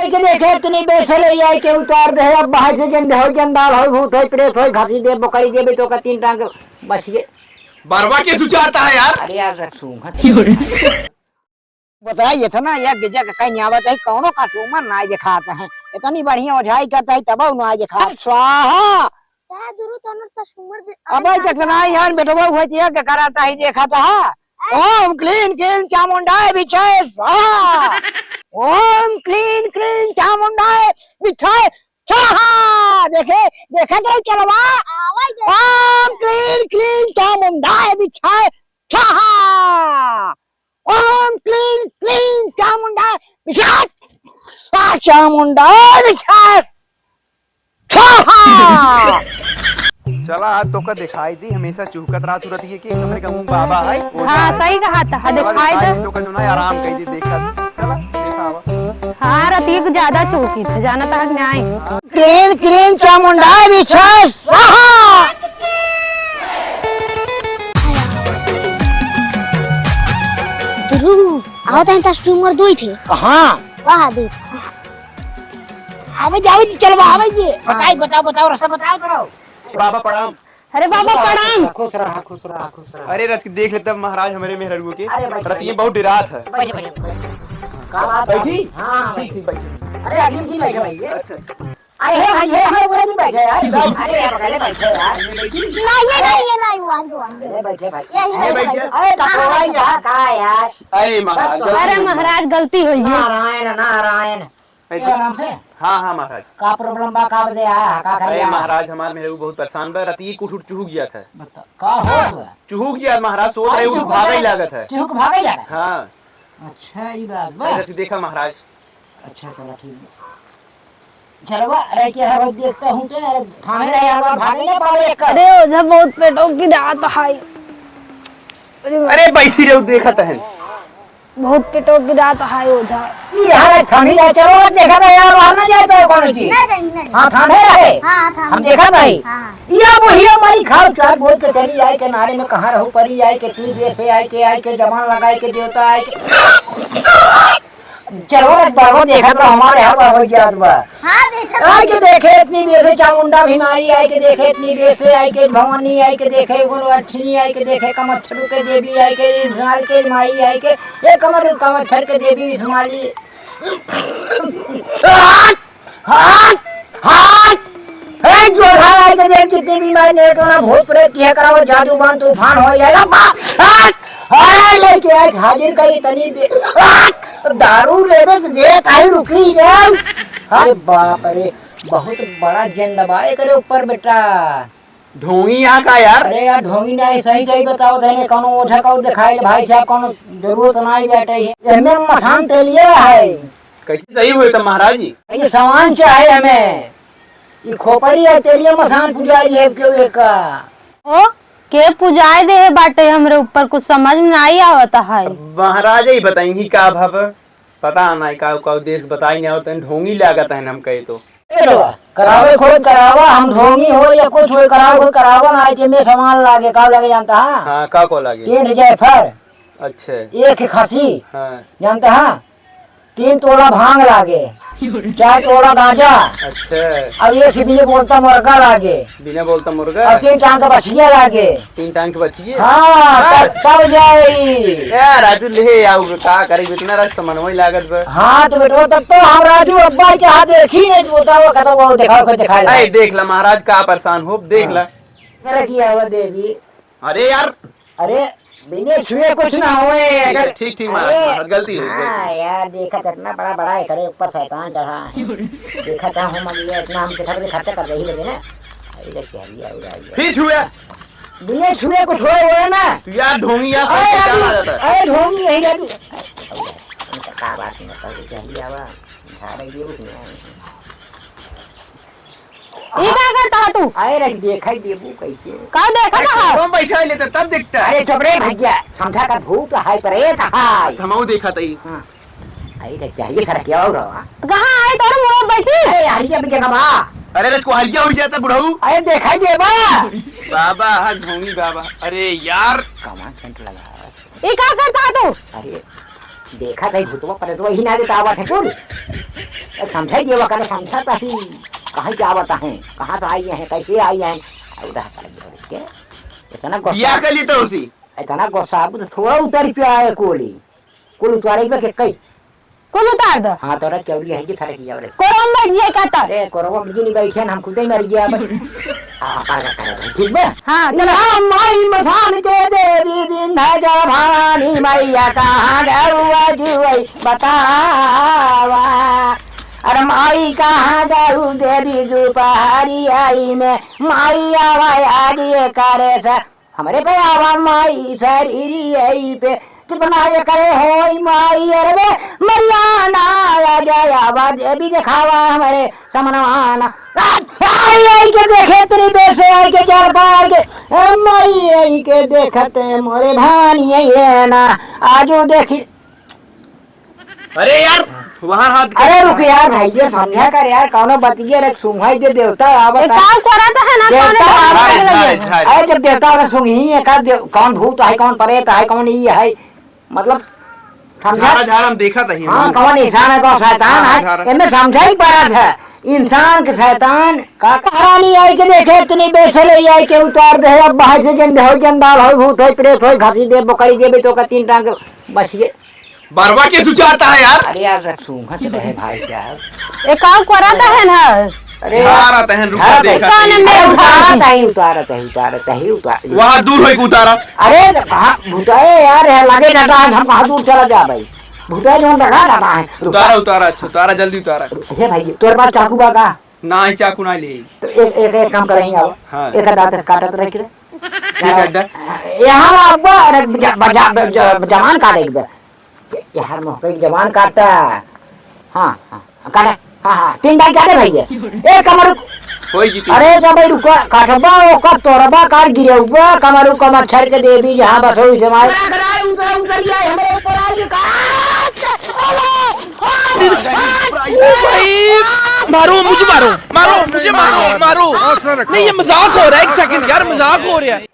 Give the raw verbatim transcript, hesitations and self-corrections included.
के देखे इतनी बेचले, ये के उतार दे, अब बाहर से जन हो, जंदाल हो, भूत हो, प्रेत हो, घसी दे, बकरी दे, तो का तीन टांग बचिए। बरवा के सुचारता है यार। अरे यार, रख सूंघत। बताइए था ना, यज्ञ जग कहीं आवत है, कौनो customer ना दिखाता है, इतनी बढ़िया ओझाई करता है, तब ना दिखाता। स्वाहा। क्या जरूरत है ना customer दे-, अबे अरे कितना यार बेटवा हुआ थी, यज्ञ कराता है, देखा था। ओम क्लीन क्लीन चामुंडाय विद्महे स्वाहा। ओम क्लीन क्लीन चामुंडाय विद्महे स्वाहा। देखे, देखे तो चलवा। आवाज दे। ओम क्लीन क्लीन चामुंडाय विद्महे स्वाहा। ओम क्लीन क्लीन चामुंडाय विद्महे स्वाहा। चामुंडाय विद्महे स्वाहा। चला, आज तोका दिखाई दी, हमेशा चुहकत रात रहती है कि हमरे कहूँ बाबा है, वो हाँ, है। सही कहा था, चला, दिखाई दिखाई दे। दी, तोका जो ना आराम कर दी, देखा। चला, देखा आवा। हाँ, रतिक ज्यादा चौकी थे, जाना था कि नहीं? क्रीम, क्रीम चामुंडा विद्महे स्वाहा। ध्रुव, आओ तो इंता स्टूमर दो ही थे। हाँ। वाह, देख। आवे जावे जी, चलवा आवे जी। बताई, बताओ, बताओ, रास्ता बताओ करो। बाबा प्रणाम। अरे बाबा, प्रणाम। खुश रहा, खुश रहा, खुश रहा। अरे रच के देख लेते महाराज हमरे मेहररुओ के। अरे बैठ, रतिये बैठ। बहुत डेरात है। बैठ, बैठ, बैठ। का बात है? बैठी? हाँ, ठीक, ठीक, बैठी। अरे अभी भी बैठे भाई, ये। अच्छा, अच्छा। अरे हे भाई, हे हमारे ऊपर नहीं बैठे यार। अरे यार, पहले बैठे यार। नहीं, ये नहीं, ये नहीं, वो आगे, वो आगे। ये बैठे भाई। यही ये बैठे। बैठे। अरे, हाँ, हाँ, कठोरा हाँ। यहाँ का यार? अरे महाराज, अरे गलती हो गई। महाराज, गलती हुई है। नारायण, नारायण। ए, ए, आराम से। हाँ, हाँ, महाराज। का problem बा, का बदे आया है, का करे अरे आया है? महाराज, हमार मेहररू बहुत परेशान बा, रतिये कुछ उठ चुहुक गया था। बता, का हो गया? चुहुक गया महाराज, सोच अरे, रहे, चुहुक भागई गया। लागत है। चुहुक भागई लागत है? हाँ। अच्छा, ई बात बा। अरे, रति देखा महाराज। अच्छा, चला, ठीक बा। चलवा, रह के हर रोज देखता हूँ, तो यार, थामे रहे, हर बार भागे ना पावे एक। अरे, ओझा, बहुत पेटो की रात है। अरे, अरे, बैठी रहो, देखत है। बहुत पेटो की रात है ओझा। ई हरे थामी रहे, चलो, देखा था यार, बाहर ना जाए तो कौन चीज। ना जाए, ना जाए। हाँ, थामे रहे। हाँ, हाँ, थामे। हम देखा था ही। हाँ। या वही हमारी खाओ चार बोल के चली आए के नारे में कहाँ रहू परी आए के, तू जैसे आए के, आए के जबान लगाए के देवता आए के। चलो, बस बड़ो देखत रहो, हमारे हर बार हो जात बा। हाँ, देखत आई के देखे इतनी बेर से चामुंडा भिमारी, आई के देखे इतनी बेर से, आई के भवानी, आई के देखे गुरुअक्षिणी, आई के देखे कमच्छर के देवी, आई के इस्माइल के माई, आई के ए कमर कमच्छर के देवी इस्माइली। हाथ! हाथ! हाथ! ए जोधा, आई के देख जितनी भी माई नेटवाला भूत प्रेत किया कराओ, जादू बांध तूफान हो जाए। अब्बा! हाथ! अरे लेके आज हाजिर कई तनी बे-, हाथ! दारू लेबे तो दे, काहे रुकी रे? अरे बाप रे, बहुत बड़ा जिंद बा एकरे ऊपर बेटा। ढोंगी यहाँ का यार? अरे यार, ढोंगी नहीं, सही सही बताओ, तने कौनो ओझा का देखाइल भाई साहब, कौनो जरूरत नहीं बैठे है। एमे मसान तेलिया है। कैसे सही हुए तब महाराज जी? ये सामान चाहे हमें। ये खोपड़ी है, तेलिया मसान पुजारी है केहू एक का। ओ, के पुजाए दे है बाटे हमरे ऊपर, कुछ समझ में नहीं आवत है। अब महाराज ही बताएंगी का भव, पता नहीं का, का उद्देश्य बताई नहीं आवत है, ढोंगी लागत है हम कहे तो। ए लोग, करावे खोज करावा, हम ढोंगी हो या कुछ हो, करावे खोज करावा ना, आई के में सामान लागे, का लागे जानता है? हाँ, का को लागे? टेंट जायफल। अच्छा। एक खसी। हाँ। जानता है? तीन तोला भांग लागे, चार तोला गांजा। अच्छा। अब एक से बिना बोलता मुर्गा लागे। बिना बोलता मुर्गा? और तीन टांग का बछिया लागे। तीन टांग के बछिए? हाँ, बस। तब, तब जाई। ए, राजू ले आओ, का करे, इतना रस समन्वय लागत बा। हाँ, तो बेटवा, तब तो हम राजू अब्बा के हाथ देखी नहीं, तो बताओ, कहता वो दिखाओ, कोई दिखाए ला। ए, देख ला महाराज, का परेशान हो, देख हाँ। ला। सर किया हुआ देवी। अरे यार। अरे, बिना छुए कुछ ना होए, ठीक है, अगर ठीक, ठीक, महाराज, अरे, महाराज, गलती हो गई, हाँ गलती। यार, देखा कितना बड़ा, बड़ा एकरे ऊपर शैतान चढ़ा है। देखा था हम अगले इतना हम कितना बजे खर्चा कर रही लगे ना। अरे, चलिए, आइए, आइए। फिर छुए। बिना छुए कुछ होए, होए ना। तू यार ढोंगी यार, अरे, सब क्या अरे, आ जाता है? अरे, ढोंगी यही रहती। का बात नहीं करता, चलिए, आवा। झाड़े ये रुक नहीं आए। ई का करता है तू? अरे रख, देखा ही देबू कैसे। का देखा अरे, था? तुम बैठा लेते तब देखता। अरे चुप रे भैया, समझा का भूत है, प्रेत है। हमहू देखा तई। हाँ। अरे रख, चाहिए सर क्या हो रहा? तो कहाँ आए तोरे मुंह बैठी? अरे हरिया भी जगह बा। अरे रच को हलिया हो जाता बुढ़ऊ। अरे देखा ही देबा। बाबा, हाँ, ढोंगी बाबा। अरे यार। कमाल सेंट लगा। ई का करता है तू? अरे, देखा था भूतवा प्रेतवा ही ना देता आवाज है कुल। ए, समझाई देवा करे, समझाता ही। कहाँ से आवता है, कहाँ से आई है, कैसे आई है? अउ रहा साला ये के। इतना गुस्सा। बियाह कर ली तो उसी। इतना गुस्सा, अब तो थोड़ा उतर पे आए कोली। कुल उतारे बे के कई। कुल उतार दो। हाँ, तोरा चौरी है कि सड़क जाओ रे। कोरवा में बैठ जाए का तो? अरे, कोरवा में नहीं बैठे, हम खुदे मर गया अब। आ, कर, कर, कर, ठीक बे? हाँ, चलो। या माई मसान के देवी विंध्याचल भवानी मैया कहाँ गऊ जुई बतावा। अरे माई कहाँ गऊ देवी दुपहरी आई में, माई आवा आज ये करे से, हमरे पे आवा माई शरीर यही पे, कितना ये करे होई माई, अरे बे, मरियाना आ गया, आवा देवी देखावा हमरे समनवाना। आ, आई, आई के देखे तेरी बेसे, आई के चार पाई के, ए माई, आई के देखते मोरे भानी, आई रे ना, आजो देखी। अरे यार, वहाँ हाथ अरे रुक यार, भाई, ये समझा कर यार, कौनो बतिये रे, सुंघाई दे देवता आवत ए, है। काम करत है ना, देवता कौनो आवत काम है। लगे? अरे जब देवता आवत सुंघी, एक आध देव-, कौन भूत है, कौन प्रेत है, कौन ई है, मतलब, समझा? झारा, झारा हम देखा था ही, हाँ, हम कौन इंसान है, कौन शैतान हाँ, है, झारा। इनमें समझा ही पड़ा था। इंसान के शैतान का कहानी आई के देखे, इतनी बेचले आई के उतार दे, अब बाहर से जंदे हो, जंदाल हो, भूत हो, प्रेत हो, घसी दे, बोकरी दे, बेटो का तीन टांग बच गए। बरवा के सुचारता है यार। अरे यार, सूंघत रहे भाई साहब। ए, काऊ करत है ना? अरे झारा तहन रुका झारा देखा तहन। तहन। अरे उतारत है, उतारत है, उतारत है, उतार। वहाँ दूर होई के उतारा। अरे तो कहाँ भुताए यार है, लगे ना तो हम कहाँ दूर चला जा भाई। भुताए जौन लगा ना है। रुका। उतारा, उतारा, अच्छा, उतारा, जल्दी उतारा। हे भाई, तोर पास चाकू बा का? ना, ही चाकू ना ले। तो एक, एक, एक काम करही अब। हाँ। एक दांत से काटत रह के। ठीक है, डन। यहाँ अब अरे ज-, ब-, ज-, ब-, ज-, जवान काटे के बा। ये हर मुँह पे जवान काटता। हाँ, हाँ, काटे। हाँ, हाँ, तीन दाई काटे भैया। ए, कमर। होई जी, तीन। अरे, जब भाई रुका, काटबा, ओकर तोरबा, काट गिरौबा, कमर, कमर छर के देवी, जहाँ बसोई समाए। उतर, उतर, उतर, ये हमारे ऊपर आई, काट। अरे, ओ भाई, मारो, मुझे मारो, मारो, मुझे मारो, मारो। नहीं, ये मजाक हो रहा है, एक सेकंड यार, मजाक हो रहा है।